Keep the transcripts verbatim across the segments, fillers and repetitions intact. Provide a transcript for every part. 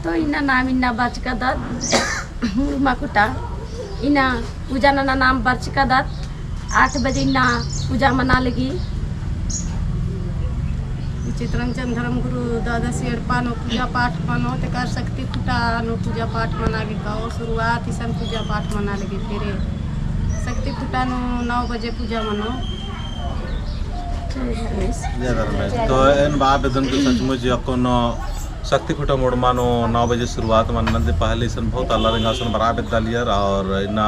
तो इन्ना नाम इन्ना बरचकादत मुड़मा खुटा। इन्ना पूजा नना नाम बरचकादत। आठ बजे इन्ना पूजा मना लगी। चितरंजन धर्मगुरु द्वादशी एड़पा नू पूजा पाठ मनो, तेकर शक्ति खुटा नू पूजा पाठ मना गे काओ। शुरुआत इसन पूजा पाठ मना लगी। फिर शक्ति खुटा नू नौ बजे पूजा मनो। जय धर्मेश। तो एन बआ बेद्दन कि सचमुच अक्कुन शक्ति खुटा मुड़मा नू नौ बजे शुरुआत मन्ना ती पहले इसन बहुत आलर एंगा इसन बरआ बेद्दालियर और इन्ना,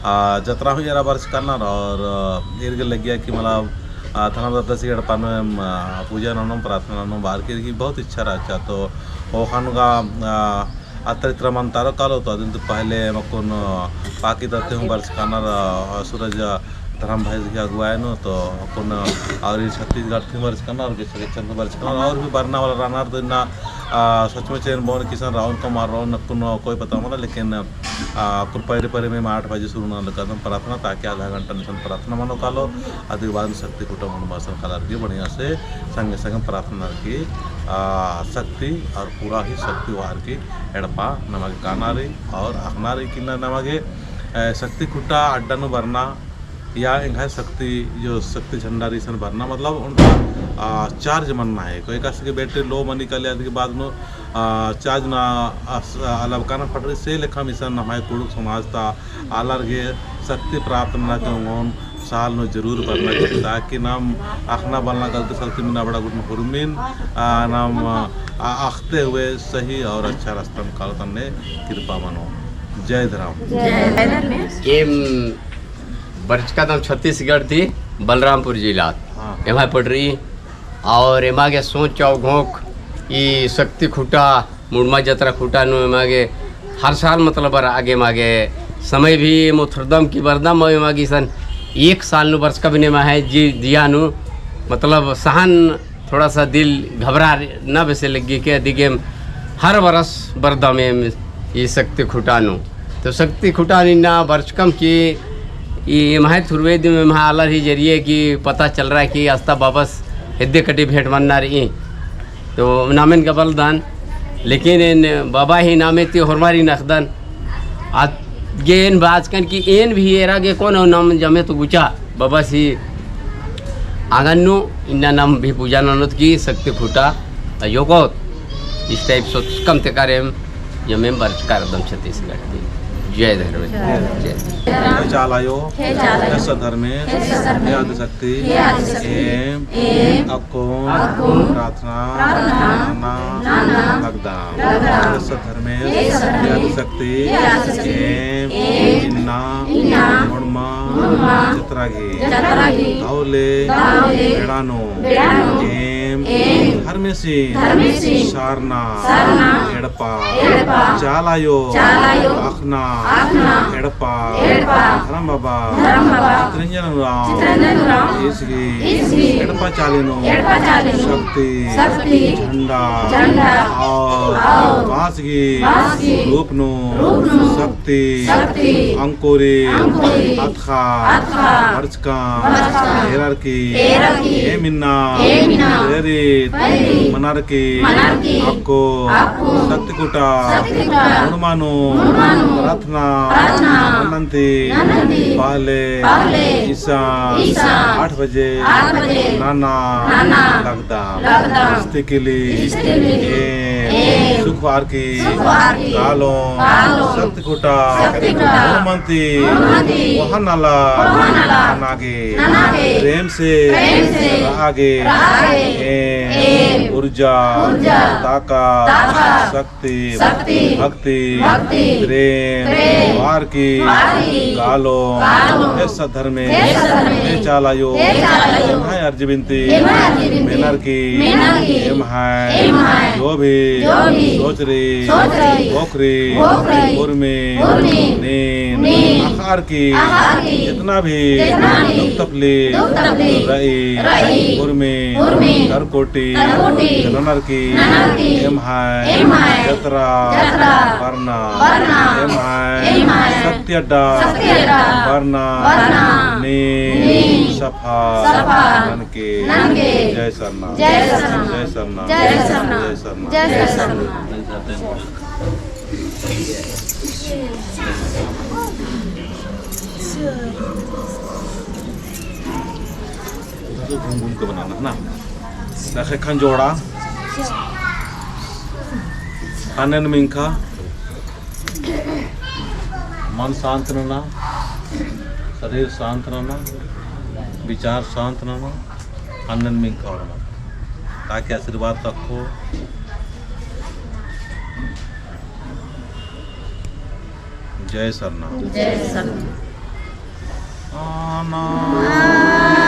आ, जतरा हूँ एरा बरचकानर और, आ, ईर गे लग्गिया कि मतलब, आ, धर्म द्वादशी एड़पा नू एम, आ, पूजा ननोम, प्रार्थना ननोम बअर की बहुत इच्छा रहचा। तो ओखन गा, आ, अत्रा इत्रा मन्तारो कालो, तो अदिन ती पहले एम अक्कुन पाकी तत्ते हूँ बरचकानर, अ, सूरज धर्म भाई की अगुवाई नू, तो अक्कुन और ई छत्तीसगढ़ ती बरचकानर और गेच्छा गेच्छा ती बरचकानर और भी बरना वाला रअनर। तो इन्ना, अ, सचमुच एन बओन कि इसन रओन का मल रओन अक्कुन कोई पता मला, लेकिन, अ, अक्कुन पहले पहले में आठ बजे शुरू नना लगदम प्रार्थना, ताकि आधा घंटा इसन प्रार्थना मनो कालो। अदी बाद में शक्ति खुटा मुड़मा इसन कालर की बढ़िया से संगे संगे प्रार्थना की, आ, शक्ति और पूरा ही शक्ति वार की एड़पा नमा गे काना रई और अख़ना रई कि ना नमा गे, ए, शक्ति खुटा अड्डा नू बरना या एंग्है शक्ति जो शक्ति झंडा रई इसन बरना मतलब ओन्टा, आ, charge मन्ना है। कोई कस के battery low मनी काली अदी के बाद नू आ, charge ना अस-, आ, अलाबकाना पड़री। से लेखा इसन नम्है कुँड़ुख़ समाज ता आलर गे शक्ति प्राप्त नना के ओंगोन साल नू जरूर बरना चाही, ताकि नाम अख़ना बलना गलती सलती मना अबड़ा गुटन हुरमिन, आ, नाम, आ, अख़ते हुए सही और अच्छा रास्ता नू कालो तन्ने कृपा मनो। जय धर्म। जय धर्म। एम बरचकादम छत्तीसगढ़ ती बलरामपुर जिला। हाँ। एम्है पड़री और एमा गे सोच अउ घोख ई शक्ति खुटा मुड़मा जतरा खुटा नू एमा गे हर साल मतलब बरआ गे एमा गे समय भी एम उथरदम कि बरदम अउ एमा गे इसन एक साल नू बरचका बिन एम्है जी-, जिया नू मतलब सहन थोड़ा सा दिल घबरा ना बेसे लग्गी के अदी गे एम हर बरस बरदम एम ई शक्ति खुटा नू। तो शक्ति खुटा नू इन्ना बरचकम कि ई एम्है थुरवे दिम एम्है आलर ही जरिए कि पता चलरआ कि अस्ता बाबस हेद्दे कटी भेंट मन्ना रई। तो नामेन गा बलदन, लेकिन एन बाबा ही नामे ती होरमारिन अख़दन। आद गे एन बाचकन कि एन भी एरा गे कोनो नाम जमे तो गुचा बाबस ही आंगन नू इन्ना नाम भी पूजा ननोत की शक्ति खुटा अयोकोत। इस type सोचकम तेकर एम जमे एम बरचका रअदम छत्तीसगढ़ ती। जय धर्मेस। जय। हे चाला आयो, हे चाला आयो, हे सत धर्मेस, हे सत धर्मेस, हे आदिशक्ति, हे आदिशक्ति, एम, एम, अक्कुन, अक्कुन, प्रार्थना, प्रार्थना, नना, नना, लगदम। लगदम। हे सत धर्मेस, हे सत धर्मेस, हे आदिशक्ति, हे आदिशक्ति, एम, एम, इन्ना, इन्ना, मुड़मा, मुड़मा, जतरा गही, जतरा गही, दव ले, दव ले, बेड़ा नू, बेड़ा नू, एम, एम, धर्मेसिन, धर्मेसिन, सरना, सरना, एड़पा, एड़पा, चाला आयो, चाला आयो, अख़ना, अख़ना, एड़पा, एड़पा, धर्म बाबा, धर्म बाबा, चितरंजन उराँव, चितरंजन उराँव, ईस गही, ईस गही, एड़पा चाली नू, एड़पा चाली नू, शक्ति, शक्ति, झंडा, झंडा, और, और, बाँस गही, बाँस गही, रूप नू, रूप नू, शक्ति, शक्ति, अंकुरी, अंकुरी, अतख़ा, अतख़ा, बरचकम, बरचकम, एरर की, एरर की, एम इन्ना, एम इन्ना, प्रेरित, प्रेरित, मनर की, मनर की, अक्कु, अक्कु, शक्ति खुटा, शक्ति खुटा, मुड़मा नू, मुड़मा नू, प्रार्थना, प्रार्थना, ननन्ती, ननन्ती, पहले, पहले, इसन, इसन, आठ बजे, आठ बजे, नना, नना, लगदम, लगदम, इस्तिकिली, इस्तिकिली, एम, एम, सुख आर की, सुख आर की, कालोम, कालोम, शक्ति खुटा, शक्ति खुटा, मुड़मन्ती, मुड़मन्ती, ओहन आलर, ओहन आलर, नना गे, नना गे, प्रेम से, प्रेम से, रआ गे, रआ गे, एम, एम, ऊर्जा, ऊर्जा, ताकत, ताकत, शक्ति, शक्ति, भक्ति, भक्ति, प्रेम, प्रेम, वार की, वार की, कालोम, कालोम, हे सत धर्मेस, हे सत धर्मेस, हे चाला आयो, हे चाला आयो, एम्है अर्जी बिनती, एम्है अर्जी बिनती, मेनर की, मेनर की, एम्है, एम्है, जो भी, जो भी, सोचरी, सोचरी, भोखरी, भोखरी, उर्मी, उर्मी, नीन, नीन, अख़अर की, अख़अर की, जितना भी, जितना भी, दुख तकलीफ, दुख तकलीफ, रई, रई, उर्मी, उर्मी, करकोटी, करकोटी, ननर की, ननर की, एम्है, एम्है, जतरा, जतरा, बरना, बरना, एम्है, एम्है, शक्ति अड्डा, शक्ति अड्डा, बरना, बरना, नीन, नीन, सफा, सफा, ननके, ननके, जय सरना, जय सरना, जय सरना, जय सरना, जय सरना, जय सरना। घूम घूम के बनाना है ना। रखे खंजोड़ा, ख़न्नन मिंख़ा, मन शांत नना, शरीर शांत नना, विचार शांत नना, ख़न्नन मिंख़ा होरमा, ताकि आशीर्वाद तक्खो। जय सरना। जय सरना। आना।